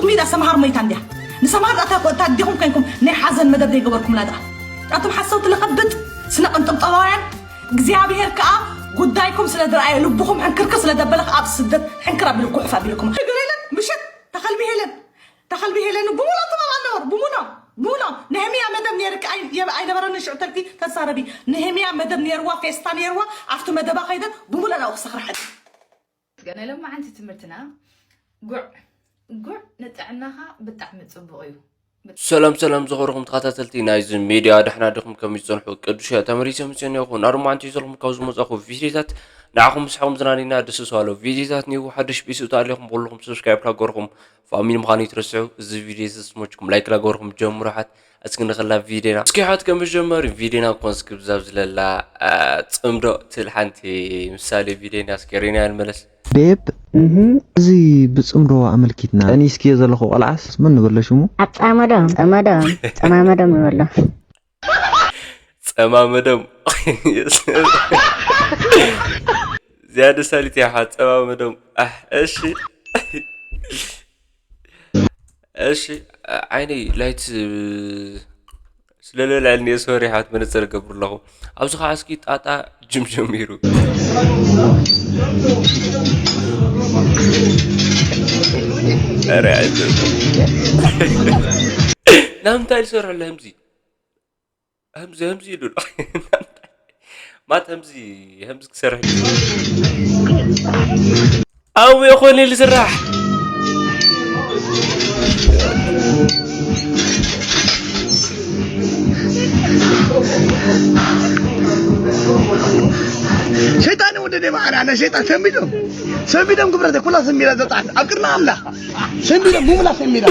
ሜዳ ሰምሃር ሞይታ እንድያ። ንሰምሃር ዳእታ ኮ-፣ እታ ኣዴኹም ኮይንኩም ናይ ሓዘን መደብ ዘይገበርኩምላ ደኣ። ኣቱም ሓሰውቲ ለኸብጥ ስነ ቅንጥብጠባውያን፣ እግዚኣብሔር ከኣ ጉዳይኩም ስለ ዝረኣየ፣ ልብኹም ሕንክርክር ስለ ዘበለ ከኣ ኣብ ስደት ሕንክር ኣቢሉ ጉሕፍ ኣቢልኩም። ግር ኢለን ምሸት ተኸልቢ ሄለን፣ ተኸልቢ ሄለን ብሙሉ ተማም ኣለወር፣ ብሙሉ፣ ብሙሉ። ነህምያ መደብ ነይርክ ኣይ-፣ የብ-፣ ኣይነበረን ሽዑ ተልኪ ተዛረቢ። ነህምያ መደብ ነይርዋ፣ ፌስታ ነይርዋ፣ ኣብቲ መደባ ከይደ ብሙሉ ናብኡ ክሰኽራ ሕጂ። ገና ሎማዓንቲ ትምህርትና ጉዕ፣ ጉዕ ንጥዕናኻ ብጣዕሚ ጽቡቕ እዩ። ሰላም ሰላም ዝኸበርኩም ተኸታተልቲ ናይዚ ሚድያ፣ ደሕና ዲኹም? ከመይ ዝጸንሑ ቅዱስ እያ ተመሊሰ ምስ ዘለኹ። ናርማዓንቲ ዘለኹም ካብ ዝመጻኹ ቪድዮታት ንዓኹም ምስሕኹም ዝናኒና ደስ ዝባሎ ቪድዮታት ኒው ሓድሽ ቢሱ ተኣሊኹም ኩልኹም ሰብስክራይብ ላገርኹም ፋሚሊ ምዃኑ ይትረስዑ። እዚ ቪድዮ እዚ ስሞችኩም ላይክ ላገርኹም ጀምሩ ሓት። እስኪ ንኸላ ቪድዮና። እስኪ ሓት ከም መጀመሪ ቪድዮና ኮን እስኪ ብዛብ ዝለላ፣ አ፣ ጽምዶ ትብል ሓንቲ ምሳሌ ቪድዮና እስኪ ሪና ንመለስ። ቤብ፣ እዚ ብጽምዶ ኣመልኪትና ቀኒስክዮ ዘለኹ ቆልዓስ መን ንበሎ ሽሙ? ኣጻመዶም፣ ጸመዶም፣ ጸማመዶም ንበሎ። ጸማመዶም። ዝያዳ ሳሊት እያ ሓ ጸማመዶም። ኣሕ፣ እሺ። እሺ፣ ዓይነይ ላይት ስለ ለልዐልኒ እየ፣ ሶሪ፣ ሓት መነጽር እገብር ኣለኹ። ኣብዚ ኸዓ እስኪ ጣጣ ጅም ጀሚሩ። ኧረ፣ ኣይዞህ። ናምንታይ ዝሰርሕ ኣሎ ህምዚ? ህምዚ፣ ህምዚ ኢሉ ኣሎ። ማት ህምዚ፣ ህምዚ ክሰርሕ ኣብኡ ይኾን ኢሉ ዝራሕ። ሸይጣን ወደ ደማ ኣና ሸይጣን ሰንቢዶም፣ ሰንቢዶም ግብረተ ኩላ ሰንቢዳ ዘጣት ኣብ ቅድሚ ኣምላኽ ሰንቢዶም፣ ብሙላ ሰንቢዳ።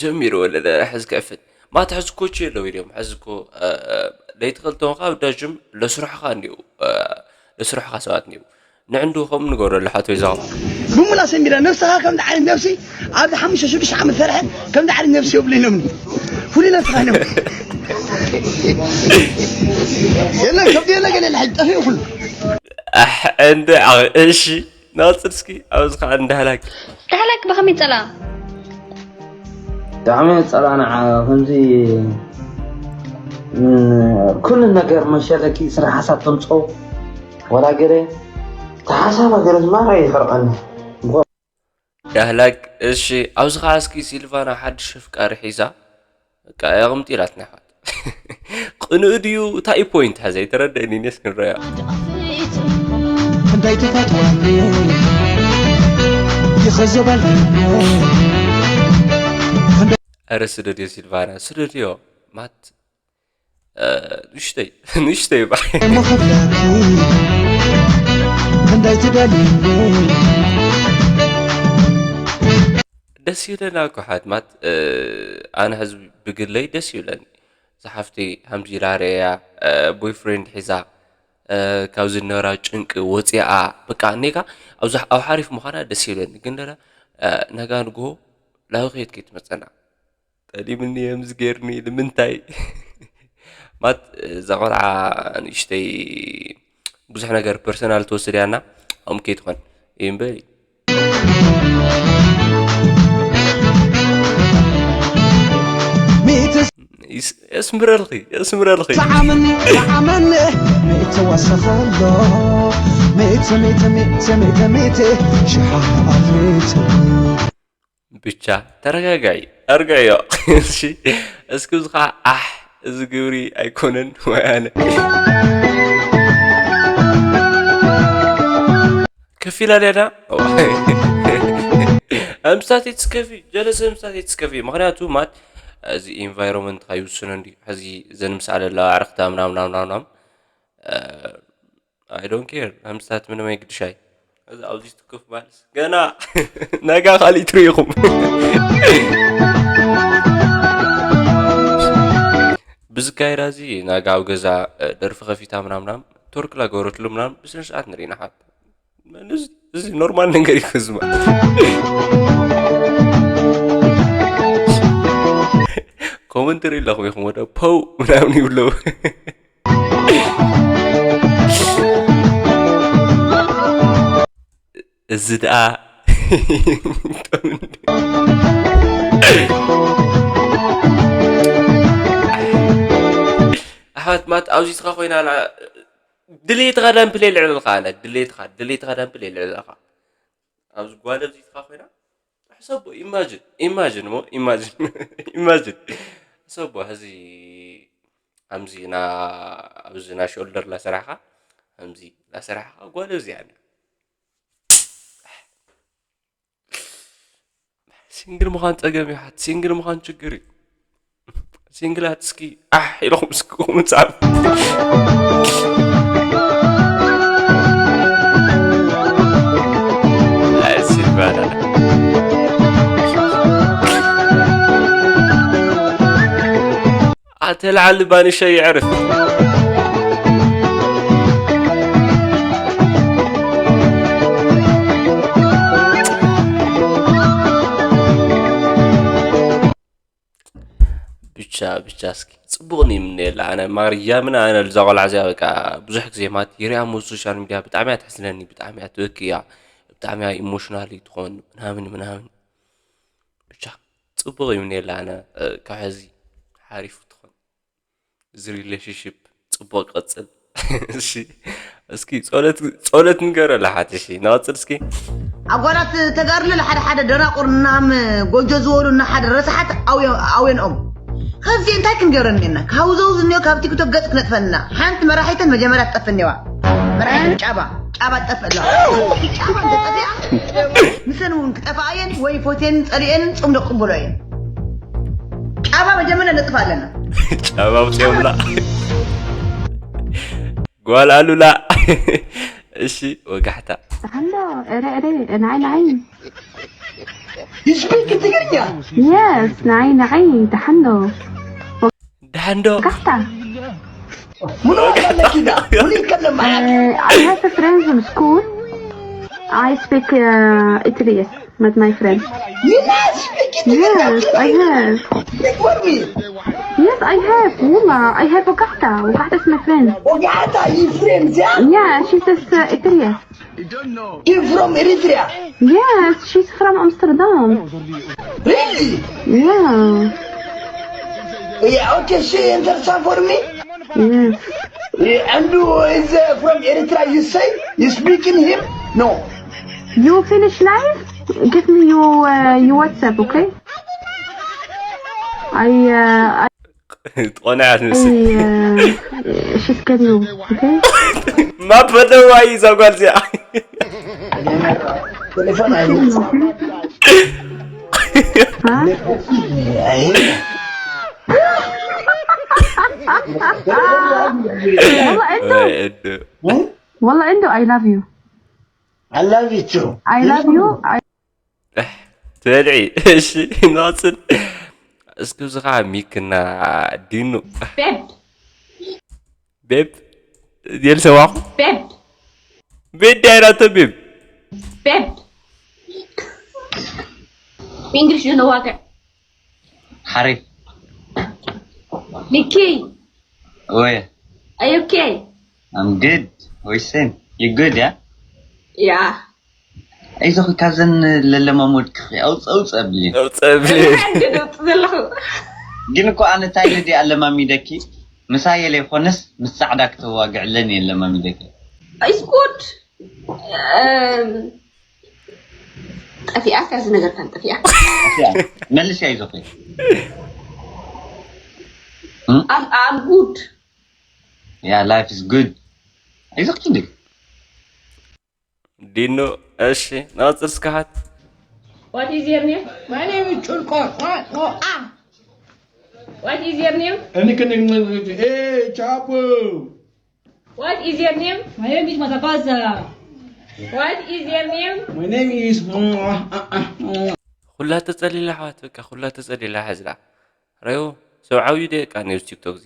ጀሚሩ ወለደ ሕዚ ክዕፍን። ማታ ሕዚ እኮ ችየለው ኢሎም። ሕዚ እኮ፣ እ፣ እ፣ ለይቲ ክልተ ኾንካ ኣብ ዳጅም ለስራሕኻ እንዲዩ፣ እ፣ ለስራሕኻ ሰባት እንዲዩ። ንዕንዱ ከምኡ ንገብረሉ ሓቶ ይዛኹም። ብሙላ ሰንቢዳ ነብስኻ ከምዚ ዓይነት ነብሲ ኣብዚ ሓሙሽተ ሽዱሽተ ዓመት ሰርሐ ከምዚ ዓይነት ነብሲ የብሉ ኢሎምኒ። ፍሉይ ነብስኻ ኢሎም። የለን፣ ከብዲ የለ፣ ገለ የለ፣ ሕጂ ጠፊኡ ኩሉ። ኣሕ፣ እንደ፣ ኣ-፣ እሺ። ንቐጽል እስኪ፣ ኣብዚ ኸዓ ንዳህላክ። ዳህላክ ብኸመይ ጸልኣ? ብጣዕሚ እየ ጸልኣ ንዓ፣ ከምዚ፣ ም፣ ኩሉ ነገር መሸለኪ ስራሕ ሓሳብ ተምጽኦ፣ ወላ ገለ፣ እቲ ሓሳባ ገለ ድማ የሕርቐኒ። ዳህላክ፣ እሺ፣ ኣብዚ ኸዓ እስኪ ሲልቫና ሓድሽ ኣፍቃሪ ሒዛ፣ በቃ፣ የቕምጥ ኢላትና ኣሕዋት። ቅኑእ ድዩ? እንታይ እዩ ፖይንት? ሐዚ ኣይተረደእንን፣ እስኪ ንረኣዮ። ክንደይ ትፈትወኒ ይኽዝበልኒ። ኧረ ስደድዮ ሲልቫና፣ ስደድዮ። ማት፣ እ፣ ንእሽተይ፣ ንእሽተይ በዓል። እሞ ክብለኪ ክንደይ ትደልይኒ። ደስ ይብለና እኮ ኣሕዋት፣ ማት፣ እ፣ ኣነ ሕዚ ብግለይ ደስ ይብለኒ። እዛ ሓፍተይ ሃምዚ ኢላ ርእያ፣ እ፣ ቦይፍሬንድ ሒዛ፣ እ፣ ካብ ዝነበራ ጭንቂ ወፂኣ፣ በቃ፣ ኔጋ ኣብዚ ኣብ ሓሪፍ ምዃና ደስ ይብለኒ። ግን ደላ፣ እ፣ ነጋ ንግሆ ላብኺ ከይትመፀና። ጠሊምኒ፣ የምዚ ገይርኒ፣ ንምንታይ? ማት፣ እዛ ቆልዓ ንእሽተይ ብዙሕ ነገር ፐርሰናል ትወስድ እያ እና፣ ኣም ከይትኾን እዩ እምበሪ። ይስ-፣ የስምረልኺ፣ የስምረልኺ። ሰዓመኒ፣ ሰዓመኒ፣ ሚእቲ ወሰኸሎ። ሚእቲ፣ ሚእቲ፣ ሚእቲ፣ ሚእቲ፣ ሚእቲ፣ ሽሓ ሚእቲ። ብቻ ተረጋጋይ፣ ኣርግዕዮ። እሺ፣ እስኪ እዚ ኸዓ ኣሕ፣ እዚ ግብሪ ኣይኮነን ወይ ኣነ። ከፊላ ሌና። ኣምሳት የትስከፊ፣ ጀለሰ ኣምሳት የትስከፊ። ምኽንያቱ ማት፣ እዚ ኢንቫይሮንመንትካ ይውስኖ እንዲ። ሕዚ ዘን ምሳሌ ኣለዋ፣ ኣዕርኽታ ምናምን፣ ምናምን፣ ምናምን። እ፣ I don't care። ኣምሳት ምንም ኣይግድሻይ። እዚ ኣብዚ ትኩፍ ማልስ ገና ነጋ ካሊእ ትርእይኹም። ብዝካየዳ እዚ ነጋ ኣብ ገዛ፣ እ፣ ደርፊ ከፊታ ምናምናም፣ ቶርክላ ገበረትሉ ምናምን ብስነ ስርዓት ንርኢ ንሓት። መን እዚ፣ እዚ ኖርማል ነገር እዩ ክዝማ። ኮመንት ርኢ ኣለኹም ኢኹም ወደ ፖው ምናምን ይብለው። እዚ ደኣ ማት ኣብዚትካ ኮይና ድሌትካ ዳምፕል የልዕለልካ ኣነ ድሌትካ ድሌትካ ዳምፕል የልዕለልካ ኣብዚ ጓል ኣብዚትካ ኮይና ሕሰቦ ኢማጅን ኢማጅን ሞ ኢማጅን ኢማጅን ሕሰቦ ሕዚ ከምዚ ና ኣብዚ ና ሾልደር ላሰራሕካ ከምዚ ላሰራሕካ ጓል ኣብዚኣ ሲንግል ምዃን ጸገም እዩ ሓት ሲንግል ምዃን ችግር እዩ ሲንግላት እስኪ ኣሕ ኢልኹም እስኪ ምጻብ ኣተልዓሊ ባንሸ ይዕርፍ ብቻ ብቻ እስኪ ጽቡቕ ይምነየላ ኣነ ማርያምን ኣነ ልዛ ቆልዓ እዚኣ በቃ ብዙሕ ግዜ ማለት ይሪኣ ሞ ሶሻል ሚድያ ብጣዕሚ እያ ትሕዝነኒ ብጣዕሚ እያ ትበኪ እያ ብጣዕሚ እያ ኢሞሽናል ትኾን ምናምን ምናምን ብቻ ጽቡቕ ይምነየላ ኣነ ካብ ሕዚ ሓሪፉ ትኾን እዚ ሪሌሽንሽፕ ጽቡቕ ቀጽል እሺ እስኪ ጸሎት ጸሎት ንገረላ ሓት እሺ ንቐጽል እስኪ ኣጓላት ተጋርለ ሓደ ሓደ ደናቁር እናም ጎጆ ዝበሉ እና ሓደ ረሳሓት ኣውየንኦም ከዚ እንታይ ክንገብረን ኔና ካብ ዘውዝ እኒኦ ካብ ቲክቶክ ገጽ ክነጥፈንና ሓንቲ መራሒተን መጀመርያ ትጠፍእ ኔዋ መራሒተን ጫባ ጫባ ትጠፍእ ኣለዋ ጫባ እንተጠፊኣ ንሰን እውን ክጠፍኣየን ወይ ፎቴን ጸሊኤን ጹም ደቅብሎ እየን ጫባ መጀመርያ ነጥፍ ኣለና ጫባ ውፅኦምላ ጓል ኣሉላ እሺ ወጋሕታ ዳሓንዶ እረ እረ ናይ ናይ You speak ትግርኛ የስ ናይ ናይ ዳሓንዶ ዳሓንዶ ጋሕታ ምን ወገለኪ ዳ ምን ይከለም ማለት I have a friend from school I speak uh, Italian with my friend You not speak ትግርኛ Yes, I have. Speak for me Yes, I have. Wallah, I have Ogahta. Ogahta is my friend. ወጋሕታ you friends yeah Yeah, she says uh, Eritrea. You from Eritrea Yes, she's from Amsterdam. Really Yeah. Yeah, okay, she understand for me Yes. Yeah, and who is uh, from Eritrea you say? You speaking him? No You finish live? Give me your uh, your WhatsApp, okay? I uh, I ቆንዓ ትመስል I uh, she's getting you, okay? ማበደዋይ እዛ ጓል እዚኣ ቴሌፎን ኣይነት Huh? والله عنده ወይ እዱ والله عنده I love you. I love you too I love you. I ትበልዒ እሺ ንቐፅል እስኪ እዚ ከዓ ሚክና ዲኑ ቤብ ቤብ የልሰዋኹ ቤብ ቤድ ኣይናቶ ቤብ ቤብ ብእንግሊሽ ንዋግዕ ሓሪፍ ሚኪ ወይ ኣይ ኦኬ I'm good ወይሰን you good ያ ያ ኣይዞኺ ካብዘን ለለማሞድኪ ኣውፀ ኣውፀ ብሊ ፀብሊ ግድውጥ ዘለኹ ግን እኮ ኣነ ታይለ ድየ ኣለማሚደኪ ምሳየ ለይኮነስ ምስ ፃዕዳ ክተዋግዕለን እየ ኣለማሚደኪ It's good ጠፊኣካ እዚ ነገር ካን ጠፊኣ መልስ ኣይዞኺ I'm good Yeah, life is good. Is it good? ዲኖ እሺ ናፅር እስካሓት What is your name? My name is Chulko. What? Oh, ah. What is your name? And you can Hey, Chapo. What is your name? My name is Matakaza. What is your name? My name is. Uh, uh, uh, uh. ኩላ ተፀሊላ ሓዋት በቃ ኩላ ተፀሊላ ሕዝላ ረዮ ሰብ ዓብዩ ደቃ ነዚ ቲክቶክ እዚ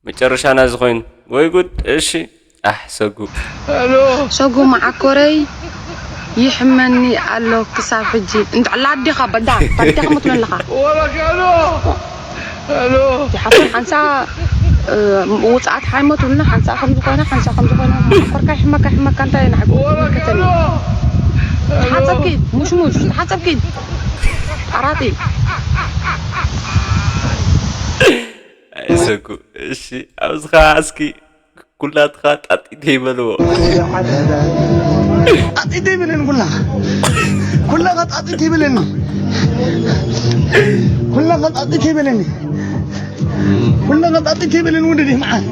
መጨረሻና እዚ ኮይኑ ወይ ጉድ እሺ ኣሕ ሰጉ ሰጉ መዓኮረይ ይሕመኒ ኣሎ ክሳብ ሕጂ እንድዕላ ኣዴኻ በዳ ታዲኻ ክትብሎ ኣለኻ ይሓፍር ሓንሳ ውፅኣት ሓይሞ ትብልና ሓንሳ ከም ዝኾነ ሓንሳ ከም ዝኾነ መዓኮርካ ይሕመካ ይሕመካ እንታይ ናይ ከተኒ ተሓፀብኪ ሙሽሙሽ ተሓፀብኪ ኣራጢ ተጉ። እሺ፣ ኣብዚ ኸዓ እስኪ ኩላትኻ ጣጢት ይበልዎ። ጣጢት ይበልን ኩላ። ኩላኻ ጣጢት ይበልን። ኩላኻ ጣጢት ይበልን። ኩላኻ ጣጢት ይበልን ውድድ ይምዓል።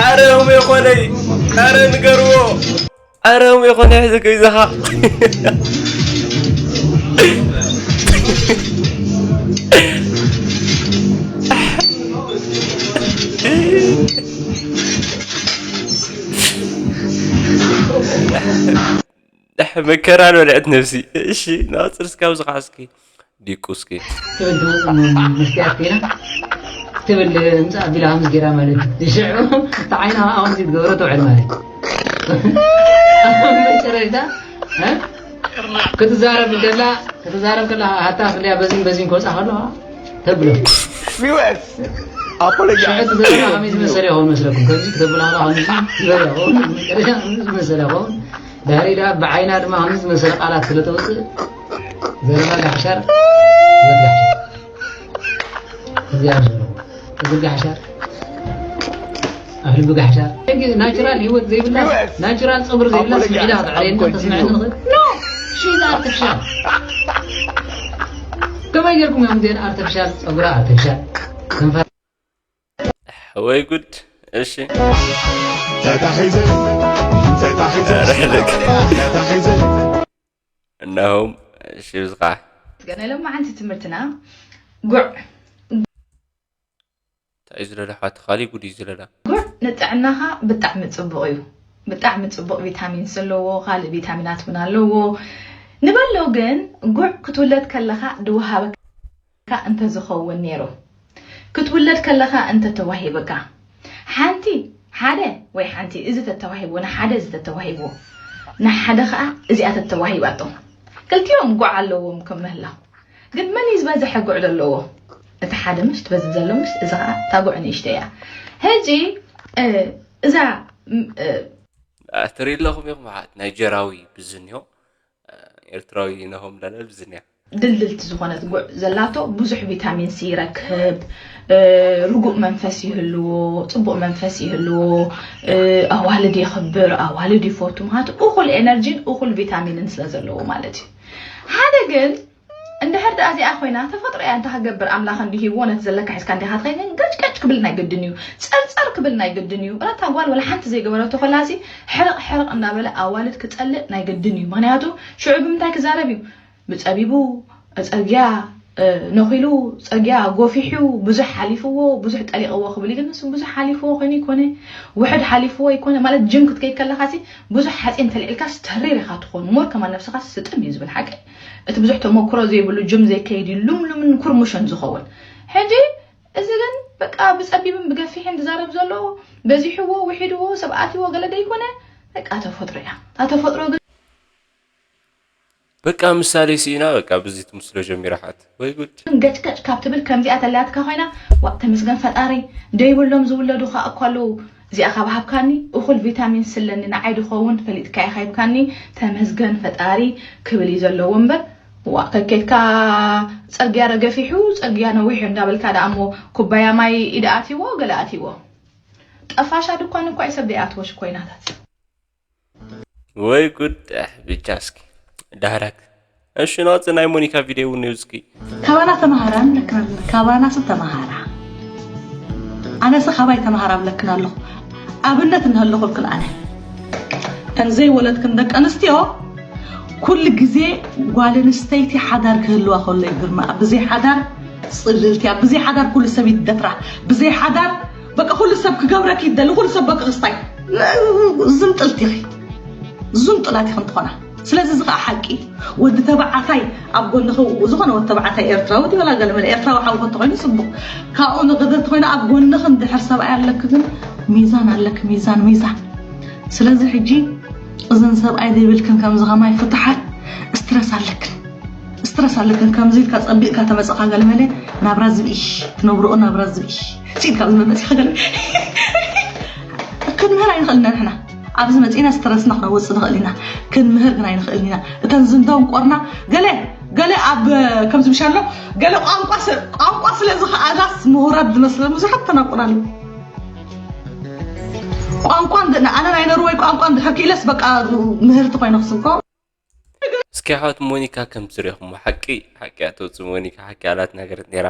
ኣረ፣ እሙ የኾነይ፣ ኣረ፣ ንገርዎ። ኣረ፣ እሙ የኾነይ፣ ሕዚ ገይዛኻ። መከራ ንበልዐት ነብሲ። እሺ፣ ናጽር እስካብ ዝኸዓ እስኪ ዲቁ እስኪ። ትብል ትመጽእ ም-፣ መስትያት ኮይና ትብል ምጻእ ኣቢላ ከምዚ ገይራ ማለት እዩ። ሽዑ እቲ ዓይና ከምዚ ትገብሮ ትውዕል ማለት እዩ። ኣብ መጨረሽታ፣ እ? ክትዛረብ ከላ፣ ክትዛረብ ከላ ሃታ ፍልያ በዚን በዚን ክወጻ ከሎ ተብሎ። ሽዑ እቲ ዘረባ ከመይ ዝመሰለ ይኸውን መስለኩም? ከምዚ ክተብላ ከላ ከምዚ ዝበለ ይኸውን፣ መጨረሻ ከምዚ ዝመሰለ ይኸውን። ድሕሪ ደኣ ብዓይና ድማ ከምዚ ዝመሰለ ቃላት ስለ ተውፅእ ዘረባ ጋሕሻር፣ ህይወት ጋሕሻር። እዚኣ ዘሎ እግሪ ጋሕሻር፣ ኣፍልቢ ጋሕሻር። ሕጂ ናቹራል ህይወት ዘይብላ፣ ናቹራል ፀጉሪ ዘይብላ ስምዒዳ ክትዕረየኒ ከተስምዐኒ ንኽእል? ኖ! ሺዝ ኣርቲፊሻል። ከመይ ጌርኩም እዮም እዚአን ኣርቲፊሻል ፀጉራ ኣርቲፊሻል ከንፈራ ወይ ጉድ። እሺ። ተታሒዘን፣ ተታሒዘን፣ ኧረ ልክ። ተታሒዘን። እነሆም፣ እሺ፣ ብዝኻ። ገና ሎማዓንቲ ትምህርትና ጉዕ። እንታይ እዩ ዝለላ? ሓቲ ካሊእ ጉድ እዩ ዝለላ። ጉዕ ንጥዕናኻ ብጣዕሚ ጽቡቕ እዩ። ብጣዕሚ ጽቡቕ ቪታሚን ሲ ኣለዎ፣ ካልእ ቪታሚናት እውን ኣለዎ። ንበሎ ግን ጉዕ ክትውለድ ከለኻ ድወሃበካ እንተዝኸውን ነይሩ። ክትውለድ ከለኻ እንተተዋሂበካ። ሓንቲ፣ ሓደ ወይ ሓንቲ፣ እዚ ተተዋሂብዎ፣ ንሓደ እዚ ተተዋሂብዎ፣ ንሓደ ኸኣ እዚኣ ተተዋሂባቶ። ክልቲኦም ጉዕ ኣለዎም ከም ምህላው። ግን መን እዩ ዝበዝሐ ጉዕ ዘለዎ? እቲ ሓደ ምሽ ትበዝሕ ዘሎ ምሽ፣ እዚ ኸዓ እታ ጉዕ ንእሽተይ እያ። ሕጂ፣ እ፣ እዛ፣ ም፣ እ፣ አ፣ ትርኢ ኣለኹም ኢኹም፣ ሓት ናይጀራዊ ብዝንዮ፣ እ፣ ኤርትራዊ ነሆም ለለ ብዝንያ። ድልድልቲ ዝኾነት ጉዕ ዘላቶ ብዙሕ ቪታሚን ሲ ይረክብ፣ እ፣ ርጉእ መንፈስ ይህልዎ፣ ጽቡቕ መንፈስ ይህልዎ፣ እ፣ ኣዋልድ የኽብር፣ ኣዋልድ ይፈቱ። ምኽንያቱ እኹል ኤነርጂን እኹል ቪታሚንን ስለ ዘለዎ ማለት እዩ። ሓደ ግን እንድሕር ደኣ እዚኣ ኮይና፣ ተፈጥሮ እያ፣ እንታይ ክገብር፣ ኣምላኽ እንዲሂብዎ ነቲ ዘለካ ሒዝካ እንዲኻ ትኸይድ፣ ግን ገጭ ገጭ ክብል ናይ ግድን እዩ፣ ጸርጸር ክብል ናይ ግድን እዩ። እታ ጓል ወላ ሓንቲ ዘይገበረቶ ከላሲ ሕርቕ ሕርቕ እንዳበለ ኣዋልድ ክጸልእ ናይ ግድን እዩ። ምኽንያቱ ሽዑ ብምንታይ ክዛረብ እዩ? ብጸቢቡ፣ ጸርግያ፣ እ፣ ነኺሉ፣ ጸርግያ ጎፊሑ፣ ብዙሕ ሓሊፍዎ፣ ብዙሕ ጠሊቕዎ ክብል እዩ። ግን ንሱ ብዙሕ ሓሊፍዎ ኮይኑ ይኮነ፣ ውሕድ ሓሊፍዎ ይኮነ፣ ማለት ጅም ክትከይድ ከለኻሲ ብዙሕ ሓጺን ተልዒልካስ ተሪር ኢኻ ትኾን። ሞር ከማን ነብስኻ ስጥም እዩ ዝብል ሓቂ። እቲ ብዙሕ ተመክሮ ዘይብሉ ጅም ዘይከይድ እዩ ሉምሉምን ኩርሙሽን ዝኸውን። ሕጂ እዚ ግን በቃ ብጸቢብን ብገፊሕን ዝዛረብ ዘሎ በዚሕዎ፣ ውሒድዎ፣ ሰብ ኣትይዎ ገለ ደይኮነ፣ በቃ ተፈጥሮ እያ። እታ ተፈጥሮ ግን በቃ ምሳሌ ስኢና በቃ ብዚ ትምስሎ ጀሚራ ሓት። ወይ ጉድ። ገጭ ገጭ ካብ ትብል ከምዚኣ ተላትካ ኮይና፣ ዋእ ተመስገን ፈጣሪ፣ ደይብሎም ዝውለዱ ከኣ እኮ ኣለዉ። እዚኣ ካብ ሃብካኒ እኹል ቪታሚን ሲ ኣለኒ፣ ንዓይ ድኸውን ፈሊጥካ ኢኻ ሂብካኒ፣ ተመስገን ፈጣሪ ክብል እዩ ዘለዎ እምበር፣ ዋእ ከኬድካ ጽርግያ ረገፊሑ፣ ጽርግያ ነዊሑ እንዳበልካ ደኣ እሞ ኩባያ ማይ ኢድ ኣትይዎ፣ ገለ ኣትይዎ። ጠፋሻ ድኳን እኳ እዩ ሰብ ደይኣትዎ ሽኮይናታት። ወይ ጉድ፣ ኣሕ፣ ብቻ እስኪ ዳህራክ። እሺ፣ ናውፂ ናይ ሞኒካ ቪድዮ እውን እዩ እስኪ። ካባና ተማሃራ ኣለክን ኣለና፣ ካባና ሰብ ተማሃራ። ኣነሰ ካባይ ተማሃራ ኣብለክን ኣለኹ። ኣብነት እንህልኹልክን ኣነ። እተን ዘይወለድክን ደቂ ኣንስትዮ፣ ኩሉ ግዜ ጓል ኣንስተይቲ ሓዳር ክህልዋ ከሎ እዩ ግርማ። ብዘይ ሓዳር ጽልልቲ እያ። ብዘይ ሓዳር ኩሉ ሰብ ይደፍራ። ብዘይ ሓዳር በቃ ኩሉ ሰብ ክገብረኪ ይደሊ። ኩሉ ሰብ በቃ ክስታይ። ዝንጥልቲ ኢኺ። ዝንጥላት ኢኺ እንትኾና። ስለዚ እዚ ኸዓ ሓቂ እዩ። ወዲ ተባዕታይ ኣብ ጎንኺ፣ ዝኾነ ወዲ ተባዕታይ ኤርትራዊ ድዩ ወላ ገለ መለ ኤርትራዊ ሓውኺ እንተኾይኑ ጽቡቕ። ካብኡ ንቕድር እንተኾይኑ ኣብ ጎንኺ እንድሕር ሰብኣይ ኣለኪ ግን ሚዛን ኣለኪ፣ ሚዛን፣ ሚዛን። ስለዚ ሕጂ እዝን ሰብኣይ ዘይብልክን ከምዚ ኸማይ ፍትሓት ስትረስ ኣለክን። ስትረስ ኣለክን። ከምዚ ኢልካ ጸቢቕካ ተመጸኻ ገለ መለ ናብራ ዝብኢ ትነብርኦ ናብራ ዝብኢ። ስኢልካ ኣብዚ መመጺኻ ገለ ክንምህር ኣይንኽእልን ኢና ንሕና። ኣብዚ መጺና ስትረስና ክነወጽእ ንኽእል ኢና። ክንምህር ግን ኣይንኽእልን ኢና። እተን ዝንደውን ቆርና ገለ ገለ ኣብ ከምዚ ምሻሎ ገለ ቋንቋ ስ- ቋንቋ ስለ ዝኸኣላስ ምሁራት ዝመስለን ብዙሓት ተናቁራሉ። ቋንቋ እንድ- ኣነ ናይ ኖርወይ ቋንቋ እንድሕር ክኢለስ በቃ ምህርቲ ኮይነ ክስብኮ። እስኪ ኣሕዋት ሞኒካ ከም ዝሪእኹም ሓቂ ሓቂ ኣተውፅእ ሞኒካ ሓቂ ኣላት ነገር ነራ።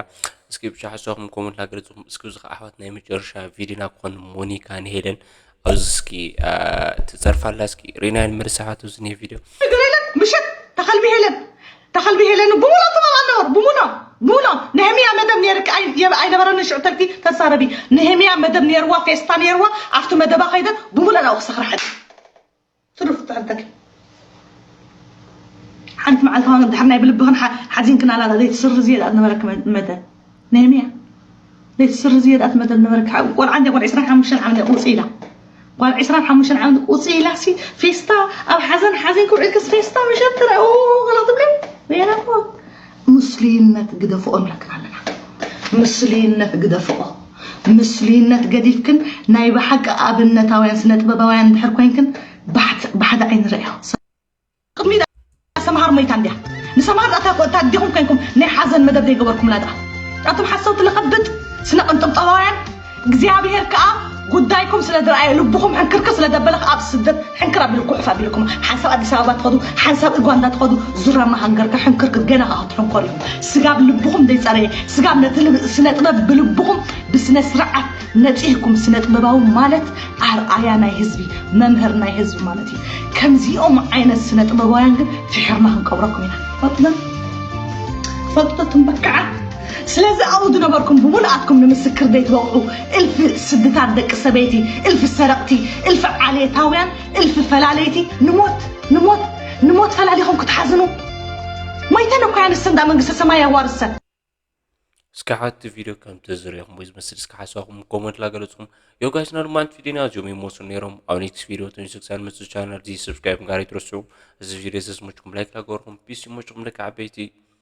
እስኪ ብቻ ሓሳኹም ኮመንት ላገለፅኹም። እስኪ እዚ ኣሕዋት ናይ መጨረሻ ቪዲዮና ክኾን ሞኒካ ንሄለን ኣብዚ እስኪ ትፀርፋላ እስኪ ሪናይን መርሳሓቱ ዝኒ ቪዲዮ ነገር የለን። ምሸት ተኸልቢ ሄለን ተኸልቢ ሄለን ብሙሉ ተማማ ነበር ብሙሉ ብሙሉ ነህምያ መደብ ነርክ ኣይነበረን ሽዑ ተልኪ ተሳረቢ። ነህምያ መደብ ነርዋ ፌስታ ነርዋ ኣብቲ መደባ ከይደ ብሙሉ ናው ክሰኽራ ሕድ ትሩፍ ትዕደግ ሓንቲ መዓልቲ ሆነ ድሕር ናይ ብልብኽን ሓዚንክን ኣላ ዘይትስርዝ እየ ነበረክ መደብ ነህምያ ዘይትስርዝ እየ ዳት መደብ ነበረክ ቆልዓ እንደ ቆልዓ 25 ዓመት ቁፅ ኢላ ጓል 25 ዓመት ቁፅ ኢላ ሲ ፌስታ ኣብ ሓዘን ሓዘን ክውዕልክስ ፌስታ ምሸት ትረ ገላ ትብለ ቤላ ምስልይነት ግደፍኦ ንብለክን ኣለና። ምስልይነት ግደፍኦ። ምስልይነት ገዲፍክን ናይ ብሓቂ ኣብነታውያን ስነ ጥበባውያን እንድሕር ኮይንክን ብሓደ ዓይኒ ረእዮ። ቅድሚ ሰምሃር ሞይታ እንድያ ንሰምሃር ዳታ ዲኹም ኮይንኩም ናይ ሓዘን መደብ ዘይገበርኩምላ ዳ ኣቱም ሓሰውቲ ለኸብጥ ስነ ቅንጥብጠባውያን እግዚኣብሔር ከዓ ጉዳይኩም ስለ ዝረኣየ ልብኹም ሕንክርክር ስለ ዘበለ ከዓ ኣብ ስደት ሕንክር ኣቢሉ ኩሕፍ ኣቢልኩም ሓንሳብ ኣዲስ ኣበባ ትኸዱ ሓንሳብ ኡጋንዳ ትኸዱ ዙራማ ሃንገርካ ሕንክርክር ገና ከዓ ክትሕንኮር ኢኹም። ስጋብ ልብኹም ዘይፀረየ ስጋብ ነቲ ስነ ጥበብ ብልብኹም ብስነ ስርዓት ነፂህኩም። ስነ ጥበባዊ ማለት ኣርኣያ ናይ ህዝቢ መምህር ናይ ህዝቢ ማለት እዩ። ከምዚኦም ዓይነት ስነ ጥበባውያን ግን ፍሕርና ክንቀብረኩም ኢና። ትፈልጡ ትንበክዓ ስለዚ ኣብኡ ዝነበርኩም ብምሉኣትኩም ንምስክር ዘይትበቕዑ እልፊ ስድታት ደቂ ሰበይቲ እልፊ ሰረቕቲ እልፊ ዓሌታውያን እልፊ ፈላለይቲ ንሞት ንሞት ንሞት ፈላሊኹም ክትሓዝኑ ሞይተን እኮ ያንስተ እንዳ መንግስተ ሰማይ ያዋርሰን። እስኪ ሓቲ ቪዲዮ ከም ተዝሪኹም ወይ ዝመስል እስኪ ሓሳኹም ኮመንት ላገለጽኩም። ዮ ጋይስ ና ድማ ፊዲና እዚኦም ይመስሉ ነይሮም። ኣብ ኔክስት ቪዲዮ ተንሱ ክሳን መጽ ቻናል እዚ ሰብስክራይብ ጋር ይትረስዑ። እዚ ቪዲዮ ዘስመችኩም ላይክ ላገበርኩም ፒስ ይመችኩም ደቂ ዓበይቲ።